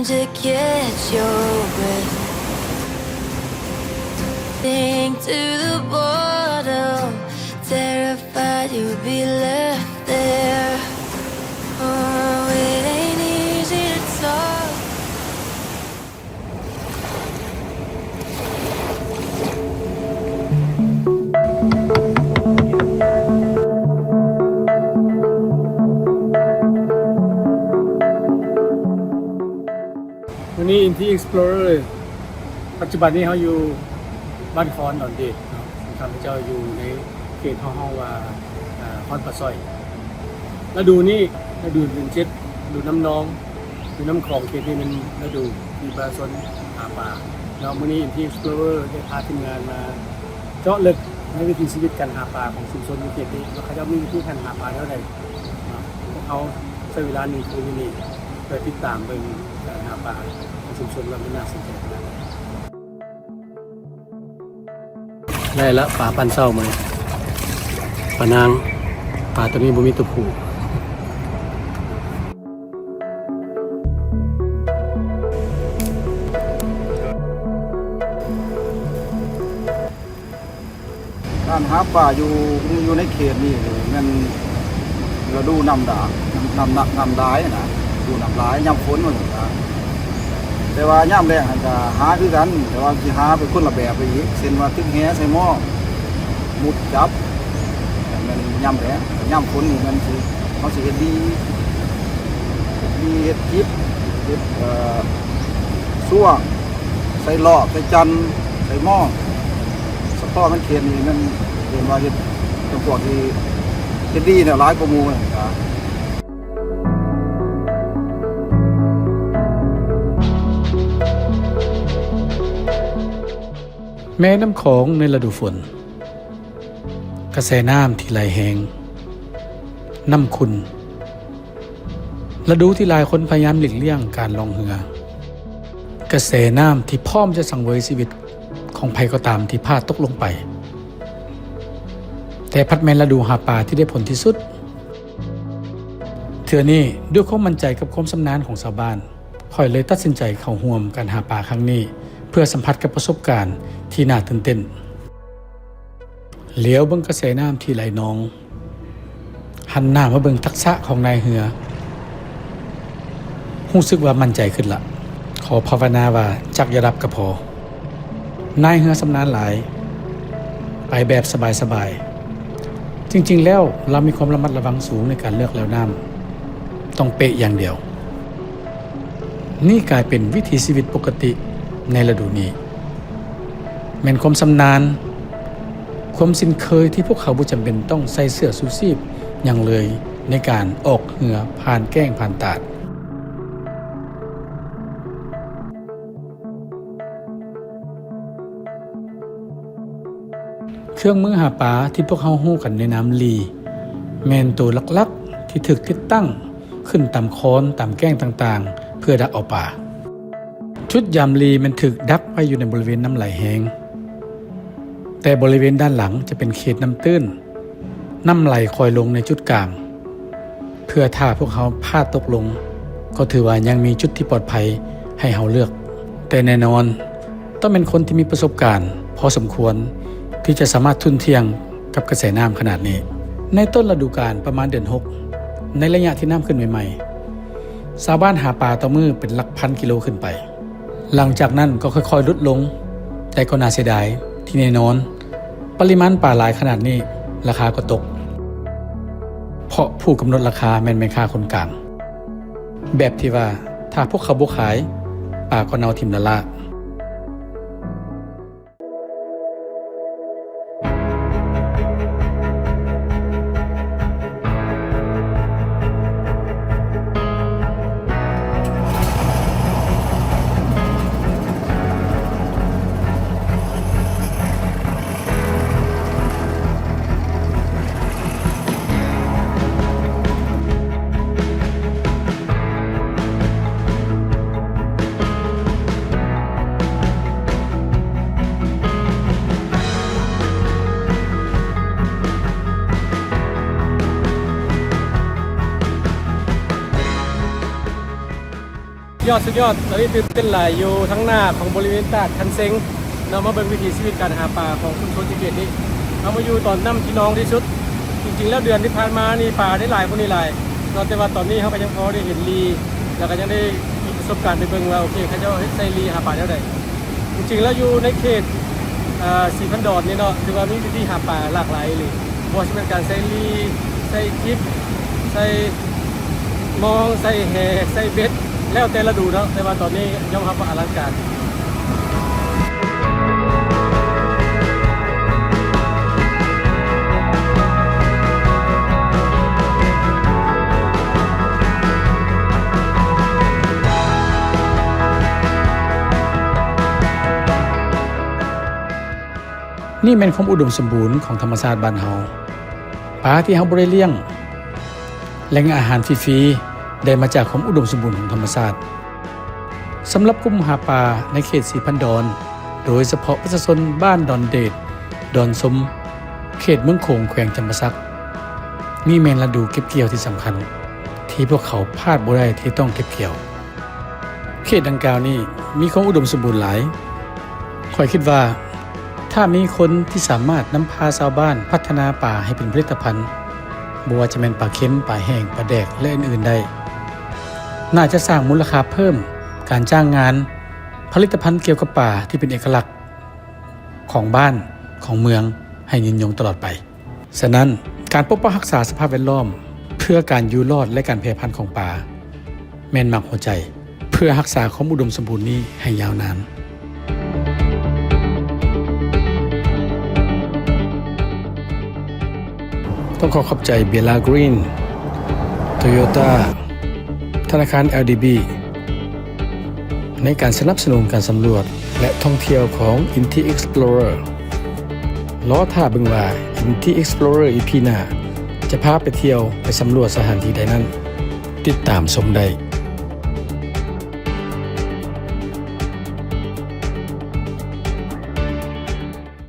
to catch your breath. Think to the bottom, terrified you'll be left there. Oh, it ain't easy to talk. ມື້ນີ້ Inti Explorer ປັດຈຸບັນນີ້ເຮົາຢູ່ບ້ານຄອນດອນເດດເນາະ, ຂ້າພະເຈົ້າຢູ່ໃນເຂດເຮົາເວົ້າວ່າ ອາ ຄອນປາສ້ອຍ. ລະດູນີ້ ລະດູເດືອນເຈັດ ລະດູນ້ຳນອງ ຢູ່ນ້ຳຂອງ. ເຂດນີ້ແມ່ນລະດູທີ່ປະຊາຊົນຫາປາເນາະ. ມື້ນີ້ Inti Explorer ໄດ້ພາທີມງານມາເຈາະເລິກໃນວິຖີຊີວິດການຫາປາຂອງຊຸມຊົນຢູ່ເຂດນີ້ ວ່າເຂົາເຈົ້າມີວິທີການຫາປາແນວໃດເນາະ. ພວກເຮົາໃຊ້ເວລາໜຶ່ງຄືນຢູ່ນີ້ ເພື່ອຕິດຕາມເບິ່ງການຫາປາຂອງຊຸມຊົນວ່າມັນໜ້າສົນໃຈຂະໜາດໃດ. ໄດ້ລະ ປາປັ້ນເຊົ້າມື້ນີ້ ປານາງ. ປາໂຕນີ້ບໍ່ມີຕົວຜູ້. ການຫາປາຢູ່ ຢູ່ໃນເຂດນີ້ແມ່ນລະດູນ້ຳຫຼາຍ ນ້ຳ ນ້ຳ ນ້ຳຫຼາຍນະ, ລະດູນ້ຳຫຼາຍ ຍາມຝົນວ່າຊັ້ນຊະ. ແຕ່ວ່າຍາມແລ້ງຫັ້ນກະຫາຄືກັນ, ແຕ່ວ່າຊິຫາເປັນຄົນລະແບບໄປອີກ, ເຊັ່ນວ່າຕຶກແຫໃສ່ໝໍ້ ມຸດຈັບ ແມ່ນຍາມແລ້ງ. ຍາມຝົນນີ້ແມ່ນຊິ ເຮົາຊິເຮັດດີ ເຮັດດີ ເຮັດຈິບ ເຮັດ ເອີ ຊ່ວງ ໃສ່ລອບ ໃສ່ຈັນ ໃສ່ມອງ. ສະເພາະແມ່ນເຂດນີ້ແມ່ນເຫັນວ່າເຮັດ ຈຳພວກທີ່ເຮັດດີແນວຫຼາຍກວ່າໝູ່ຫັ້ນນະ. ແມ່ນ້ຳຂອງໃນລະດູຝົນ, ກະແສນ້ຳທີ່ໄຫຼແຮງ, ນ້ຳຂຸ່ນ, ລະດູທີ່ຫຼາຍຄົນພະຍາຍາມຫຼີກລ່ຽງການລ່ອງເຮືອ, ກະແສນ້ຳທີ່ພ້ອມຈະສັງເຫວີຍຊີວິດຂອງໃຜກໍຕາມທີ່ພາດຕົກລົງໄປ, ແຕ່ພັດແມ່ນລະດູຫາປາທີ່ໄດ້ຜົນທີ່ສຸດ. ເທື່ອນີ້, ດ້ວຍຄວາມໝັ້ນໃຈກັບຄວາມຊຳນານຂອງຊາວບ້ານ, ຂ້ອຍເລີຍຕັດສິນໃຈເຂົ້າຮ່ວມການຫາປາຄັ້ງນີ້ ເພື່ອສຳຜັດກັບປະສົບການທີ່ໜ້າຕື່ນເຕັ້ນ. ຫຼຽວເບິ່ງກະແສນ້ຳທີ່ໄຫຼນອງ, ຫັນໜ້າມາເບິ່ງທັກສະຂອງນາຍເຮືອ, ຮູ້ສຶກວ່າໝັ້ນໃຈຂຶ້ນລະ. ຂໍພາວະນາວ່າຈັກຢ່າດັບກະພໍ. ນາຍເຮືອຊຳນານຫຼາຍ, ໄປແບບສະບາຍໆ. ຈິງໆແລ້ວລາວມີຄວາມລະມັດລະວັງສູງໃນການເລືອກແລວນ້ຳ, ຕ້ອງເປະຢ່າງດຽວ. ນີ້ກາຍເປັນວິຖີຊີວິດປົກກະຕິໃນລະດູນີ້, ແມ່ນຄວາມຊຳນານ, ຄວາມຊິນເຄີຍທີ່ພວກເຂົາບໍ່ຈຳເປັນຕ້ອງໃສ່ເສື້ອຊູຊີບຫຍັງເລີຍໃນການອອກເຮືອຜ່ານແກ້ງຜ່ານຕາດ. ເຄື່ອງມືຫາປາທີ່ພວກເຮົາຮູ້ກັນໃນນາມລີ ແມ່ນໂຕຫຼັກໆທີ່ຖືກຕິດຕັ້ງຂຶ້ນຕາມຄອນ, ຕາມແກ້ງຕ່າງໆ ເພື່ອດັກເອົາປາ. ຈຸດຢາມລີແມ່ນຖືກດັກໄວ້ຢູ່ໃນບໍລິເວນນ້ຳໄຫຼແຮງ, ແຕ່ບໍລິເວນດ້ານຫຼັງຈະເປັນເຂດນ້ຳຕື້ນ. ນ້ຳໄຫຼຄອຍລົງໃນຈຸດກາງ ເພື່ອຖ້າພວກເຮົາພາດຕົກລົງ ກໍຖືວ່າຍັງມີຈຸດທີ່ປອດໄພໃຫ້ເຮົາເລືອກ. ແຕ່ແນ່ນອນ, ຕ້ອງແມ່ນຄົນທີ່ມີປະສົບການພໍສົມຄວນ ທີ່ຈະສາມາດທຸ່ນທ່ຽງກັບກະແສນ້ຳຂະໜາດນີ້. ໃນຕົ້ນລະດູການປະມານເດືອນຫົກ ໃນໄລຍະທີ່ນ້ຳຂຶ້ນໃໝ່ໆ, ຊາວບ້ານຫາປາຕໍ່ມື້ເປັນຫຼັກພັນກິໂລຂຶ້ນໄປ. ຫຼັງຈາກນັ້ນກໍຄ່ອຍໆຫຼຸດລົງ, ແຕ່ກໍໜ້າເສຍດາຍທີ່ແນ່ນອນ ປະລິມານປາຫຼາຍຂະໜາດນີ້ ລາຄາກໍຕົກ, ເພາະຜູ້ກຳນົດລາຄາແມ່ນແມ່ຄ້າຄົນກາງ, ແບບທີ່ວ່າຖ້າພວກເຂົາບໍ່ຂາຍ, ປາກໍເນົ່າຖິ້ມລ້າໆ. ຍອດ ສຸດຍອດ ຕອນນີ້ຕື່ນເຕັ້ນຫຼາຍ ຢູ່ທາງໜ້າຂອງບໍລິເວນຕະຫຼາດຄັນເຊັງເນາະ ມາເບິ່ງວິຖີຊີວິດການຫາປາຂອງຊຸມຊົນທີ່ເຂດນີ້. ເຮົາມາຢູ່ຕອນນ້ຳທີ່ນອງທີ່ສຸດ. ຈິງໆແລ້ວເດືອນທີ່ຜ່ານມານີ້ປາໄດ້ຫຼາຍກວ່ານີ້ຫຼາຍເນາະ ແຕ່ວ່າຕອນນີ້ເຮົາກໍຍັງພໍໄດ້ເຫັນລີ້ ແລ້ວກໍຍັງໄດ້ມີປະສົບການໄປເບິ່ງວ່າ ໂອເຄ ເຂົາເຈົ້າເຮັດໃສ່ລີ້ຫາປາແນວໃດ. ຈິງໆແລ້ວຢູ່ໃນເຂດ ເອີ ສີພັນດອນນີ້ເນາະ ຖືວ່າມີວິທີຫາປາຫຼາກຫຼາຍອີ່ຫຼີ ບໍ່ວ່າຊິແມ່ນການໃສ່ລີ້ ໃສ່ຈິບ ໃສ່ມອງ ໃສ່ແຫ ໃສ່ເບັດ ແລ້ວແຕ່ລະດູເນາະ ແຕ່ວ່າຕອນນີ້ຍອມຮັບວ່າອະລັງການ. ນີ້ແມ່ນຄວາມອຸດົມສົມບູນຂອງທຳມະຊາດບ້ານເຮົາ. ປາທີ່ເຮົາບໍ່ໄດ້ລ້ຽງ, ແຫຼ່ງອາຫານຟຣີໆ ໄດ້ມາຈາກຄວາມອຸດົມສົມບູນຂອງທຳມະຊາດ. ສຳລັບກຸ່ມຫາປາໃນເຂດສີພັນດອນ, ໂດຍສະເພາະປະຊາຊົນບ້ານດອນເດດ, ດອນຊົມ, ເຂດເມືອງໂຂງ ແຂວງຈຳປາສັກ, ນີ້ແມ່ນລະດູເກັບກ່ຽວທີ່ສຳຄັນ ທີ່ພວກເຂົາພາດບໍ່ໄດ້ທີ່ຕ້ອງເກັບກ່ຽວ. ເຂດດັ່ງກ່າວນີ້ມີຄວາມອຸດົມສົມບູນຫຼາຍ. ຂ້ອຍຄິດວ່າ ຖ້າມີຄົນທີ່ສາມາດນຳພາຊາວບ້ານພັດທະນາປາໃຫ້ເປັນຜະລິດຕະພັນ, ບໍ່ວ່າຈະແມ່ນປາເຄັມ, ປາແຫ້ງ, ປາແດກ ແລະ ອື່ນໆໄດ້, ໜ້າຈະສ້າງມູນລະຄ່າເພີ່ມ, ການຈ້າງງານ, ຜະລິດຕະພັນກ່ຽວກັບປາທີ່ເປັນເອກະລັກຂອງບ້ານ, ຂອງເມືອງ ໃຫ້ຍືນຍົງຕະຫຼອດໄປ. ສະນັ້ນ, ການປົກປັກຮັກສາສະພາບແວດລ້ອມເພື່ອການຢູ່ລອດ ແລະ ການແຜ່ພັນຂອງປາ ແມ່ນໝາກຫົວໃຈ ເພື່ອຮັກສາຄວາມອຸດົມສົມບູນນີ້ໃຫ້ຍາວນານ. ຕ້ອງຂໍຂອບໃຈ Bella Green, Toyota, ທະນາຄານ ແອລດີບີ ໃນການສະໜັບສະໜູນການສຳຫຼວດ ແລະ ທ່ອງທ່ຽວຂອງ Inti Explorer. ລໍຖ້າເບິ່ງວ່າ Inti Explorer ອີ ພີ ໜ້າຈະພາໄປທ່ຽວ, ໄປສຳຫຼວດສະຖານທີ່ໃດນັ້ນ. ຕິດຕາມຊົມໄດ້.